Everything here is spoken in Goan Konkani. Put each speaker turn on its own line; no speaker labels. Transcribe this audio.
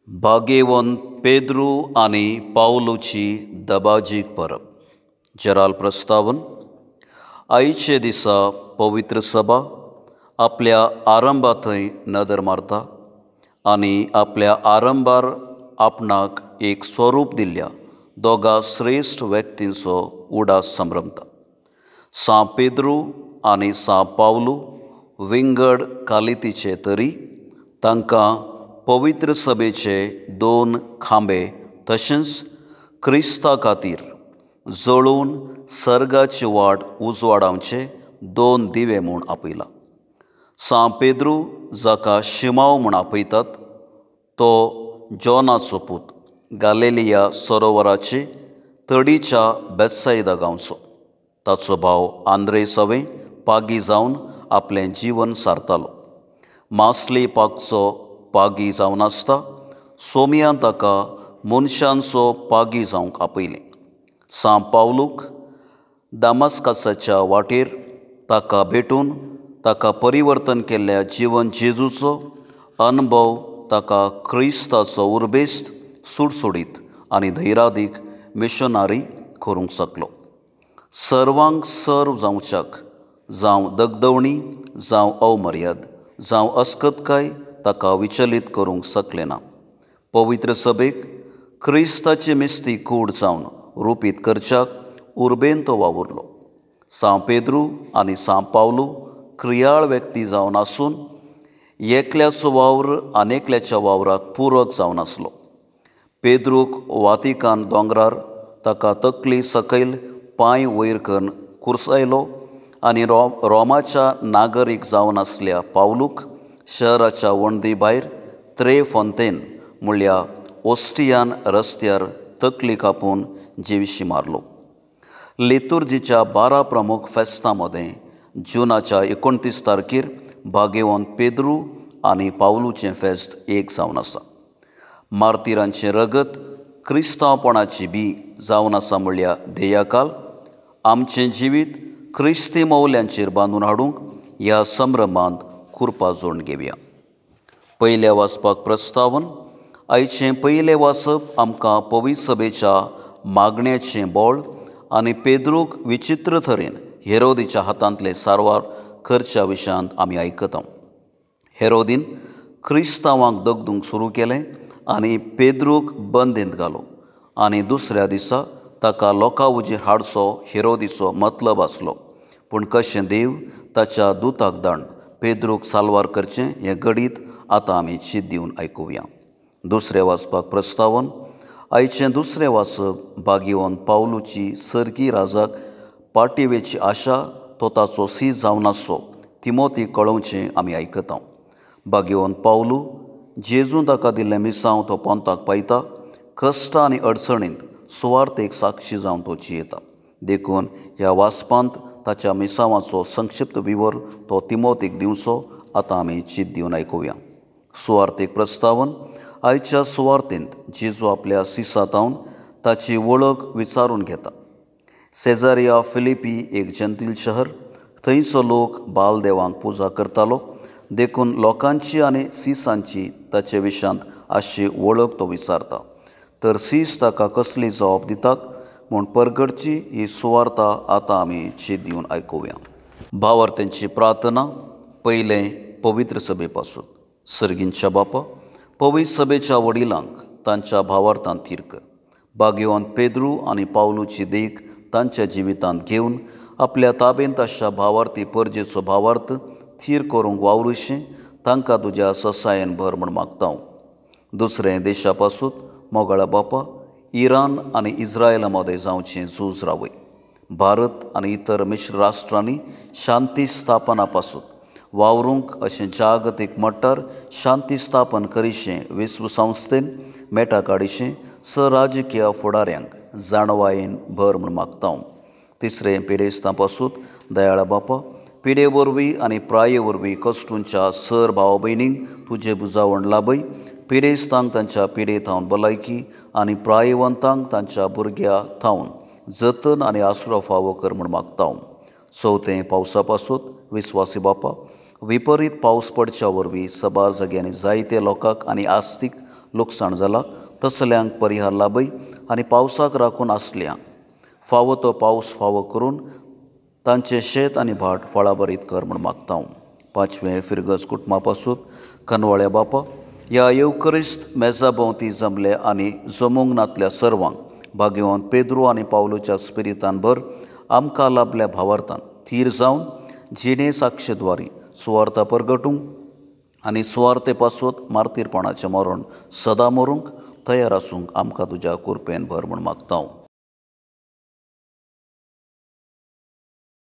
भाग्यवंत पेद्रू आनी पावलूची दबाजीक परब. जेराल प्रस्तावन. आयचे दिसा पवित्र सभा आपल्या आरंभा थंय नदर मारता आनी आपल्या आरंभार आपणाक एक स्वरूप दिल्ल्या दोगा श्रेश्ठ व्यक्तींचो उडास संभ्रमता. सां पेद्रू आनी सां पावलू विंगड कालितीचे तरी तांकां पवित्र सभेचे दोन खांबे तशेंच क्रिस्ता खातीर जळून सर्गाची वाट उजवाडावचे दोन दिवे म्हूण आपयला. सां पेद्रू जाका शिमाव म्हूण आपयतात तो जॉनाचो पूत, गालेलिया सरोवराचे तडीच्या बेत्सायदा गांवचो. ताचो भाव आंद्रे सवे पागी जावन आपलें जीवन सारतालो. मासली पागचो पागी जावन आसता सोमयान ताका मनशांचो पागी जावंक आपयलें. सां पावलूक दामस्कसाच्या वाटेर ताका भेटून ताका परिवर्तन केल्ल्या जिवन जेजूचो अनुभव ताका क्रिस्ताचो उर्बेस्त सुडसुडीत आनी धैरादीक मिशनारी करूंक शकलो. सर्वांक सर्व जावच्याक जावं दगदवणी, जावं अवमर्याद, जावं अस्कतकाय ताका विचलीत करूंक शकलें ना. पवित्र सभेक क्रिस्ताची मिस्ती कूड जावन रुपीत करच्याक उर्बेन तो वावुरलो. सां पेद्रू आनी सां पावलू क्रियाळ व्यक्ती जावन आसून एकल्याचो वावर आनी एकल्याच्या वावराक पुरक जावन आसलो. पेद्रूक वातिकान दोंगरार ताका तकली सकयल पांय वयर करून कुर्सायलो आनी रोमाच्या नागरीक जावन आसल्या पावलूक शहराच्या वणदी भायर त्रे फोंतेन म्हणल्यार ओस्टियान रस्त्यार तकली कापून जिविशी मारलो. लितुर्जीच्या 12 प्रमुख फेस्तां मदें जुनाच्या 29 तारखेर भाग्यवंत पेद्रू आनी पावलूचें फेस्त एक जावन आसा. मार्तिरांचें रगत क्रिस्तांवपणाची बी जावन आसा म्हणल्या ध्येयाकाल आमचें जिवीत क्रिस्ती मौल्यांचेर बांदून हाडूंक ह्या संभ्रमांत कुरपा जोडून घेवया. पयल्या वाचपाक प्रस्तावन. आयचें पयलें वाचप आमकां पवित्र सभेच्या मागण्याचें बळ आनी पेद्रूक विचित्र तरेन हेरोदीच्या हातांतले सारवार करच्या विशयांत आमी आयकता. हेरोदीन क्रिस्तांवांक दगदूंक सुरू केलें आनी पेद्रूक बंदींत घालो आनी दुसऱ्या दिसा ताका लोकां उजीर हाडचो हेरोदीचो मतलब आसलो. पूण कशें देव ताच्या दुताक दाण पेद्रूक साल्वार करचें हें घडीत आतां आमी शीत दिवन आयकुया. दुसरें वाचपाक प्रस्तावन. आयचें दुसरें वाचप भाग्यवंत पावलूची सर्गी राजाक पार्टिवेची आशा तो ताचो सी जावन आसचो तिमोती कळोवचें आमी आयकता. भाग्यवंत पावलू जेजून ताका दिल्लें मिसांव तो पंथाक पायता. कश्ट आनी अडचणींत सुवार्थेक साक्षी जावन तो जियेता. देखून ह्या वाचपांत ताच्या मिसांवाचो संक्षिप्त विवर तो तिमोतीक दिवचो आतां आमी चीत दिवन आयकुया. सुवार्थेक प्रस्तावन. आयच्या सुवार्थेंत जेजू आपल्या सिसातावन ताची वळख विचारून घेता. सेजारिया फिलिपी एक जंतील शहर, थंयचो लोक बालदेवांक पुजा करतालो. देखून लोकांची आनी सिसांची ताचे विशयांत आसची वळख तो विचारता. तर सीस ताका कसली जबाब दितात म्हूण परगटची ही सुवार्ता आतां आमी चीत दिवन आयकुया. भावार्थ्यांची प्रार्थना. पयलें पवित्र सभे पासून. सर्गींच्या बापा, पवित्र सभेच्या वडिलांक तांच्या भावार्थांत थीर कर. भाग्यवंत पेद्रू आनी पावलूची देख तांच्या जिवितांत घेवन आपल्या ताबेंत आसच्या भावार्थी परजेचो भावार्थ थीर करूंक वावरुशें तांकां तुज्या ससायेन भर म्हूण मागता. दुसरें देशा पासून. मोगाळा बापा, इराण आनी इस्रायला मदें जावचें झूज रावय. भारत आनी इतर मिश्र राष्ट्रांनी शांती स्थापना पासून वावरूंक अशें जागतीक मट्टार शांती स्थापन करिशें विश्वसंस्थेन मेटा काडिशें स राजकीय फुडाऱ्यांक जाणवायेन भर म्हूण मागता. तिसरें पिडेस्तां पासून. दयाळा बापा, पिडे वरवीं आनी प्राये वरवीं कश्टूंच्या सर भाव भयणींक तुजें बुजावण लाभय. पिडेस्तांक तांच्या पिडे थावन भलायकी आनी प्रायवंतांक तांच्या भुरग्या थावन जतन आनी आसरो फावो कर म्हूण मागता. चवथें पावसा पासून. विस्वासी बापा, विपरीत पावस पडच्या वरवीं सबार जाग्यांनी जायते लोकांक आनी आस्तीक लुकसाण जाला तसल्यांक परिहार लाभय आनी पावसाक राखून आसल्या फावो तो पावस फावो करून तांचें शेत आनी भाट फळाभरीत कर म्हूण मागता. पांचवें फिरगज कुटुंबा पासून खनवाळ्या बापा ह्या येवक्रिस्त मेजा भोंवती जमले आनी जमूंक नातल्या सर्वांक भाग्यवान पेद्रू आनी पावलूच्या स्पिरितान भर आमकां लाभल्या भावार्थान थीर जावन जिणे साक्षेद्वारी सुवार्था परगटूंक आनी सुवार्थे पासत मार्तीरपणाचें मरण सदां मरूंक तयार आसूंक आमकां तुज्या कुरपेन भर म्हूण मागता.